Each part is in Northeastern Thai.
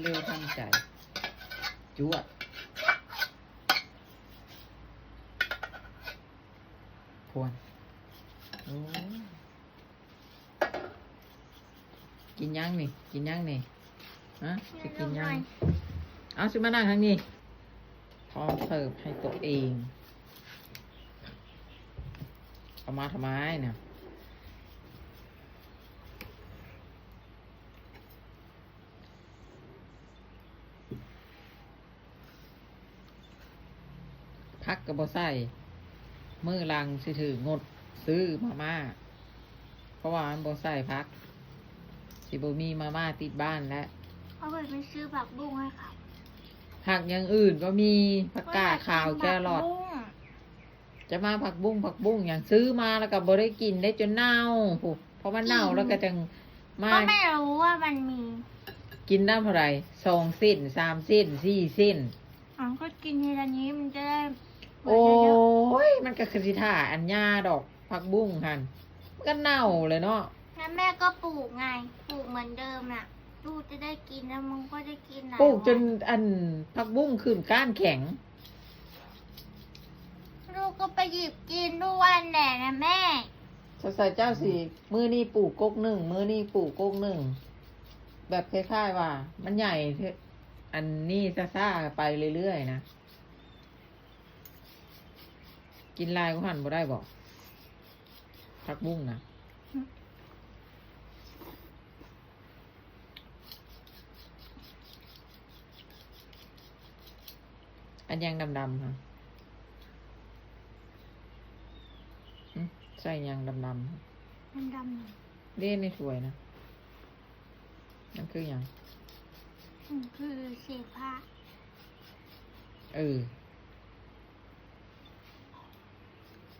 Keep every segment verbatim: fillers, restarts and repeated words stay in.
เร็วทันใจ จวด พวน โอ้ย กินยังนี่ กินยังนี่ ฮะ จะกินยัง เอาสิมานั่งทางนี้ พร้อมเสิร์ฟให้ตัวเอง เอามาทำไมเนี่ย ผักก็บ่ใส่ มื้อหลังสิถืองดซื้อมาม่า เพราะว่ามันบ่ใส่ผัก สิบ่มีมาม่าติดบ้านแล้ว เอาไปไปซื้อผักบุ้งให้เขา ผักอย่างอื่นก็มี ผักกาดขาว แครอท ผักบุ้ง จะมาผักบุ้ง ผักบุ้งอย่างซื้อมาแล้วก็บ่ได้กิน ได้จนเน่าพุ้น เพราะมันเน่า กิน แล้วก็จังมา ก็ไม่รู้ว่ามันมี กินได้เท่าไหร่ สองเส้น สามเส้น สี่เส้น อ๋อ ก็กินทีละนี้มันจะได้ โอ้ย มันก็คือสิถ่าอันหญ้าดอกผักบุ้งหั่น มันก็เน่าเลยเนาะ แล้วแม่ก็ปลูกไง ปลูกเหมือนเดิมน่ะ ลูกจะได้กินแล้วมันก็ได้กินหลาย ปลูกจน วัน อันผักบุ้งขึ้นก้านแข็ง ลูกก็ไปหยิบกินทุกวันแหละนะแม่ สงสัยเจ้าสิ มื้อนี้ปลูกกกหนึ่ง มื้อนี้ปลูกกกหนึ่ง แบบคล้ายๆว่า มันใหญ่เถอะ อันนี้ซ่าๆไปเรื่อยๆนะ กินหลายกว่าหั่นบ่ได้บ่ ผักบุ้งนะ อันยังดำๆค่ะ หึ ใส่ยังดำๆค่ะ มันดำหน่อย เล่นในถ้วยนะ นั่นคือหยัง อืม คือเศษผ้า เออ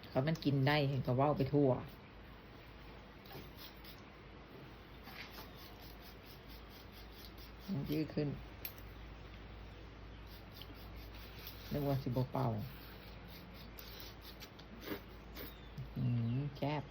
เขามันกินได้ เห็นเขาเว้าไปทั่ว มันยืดขึ้น นึกว่าสิบ่เป่า อืม แซ่บ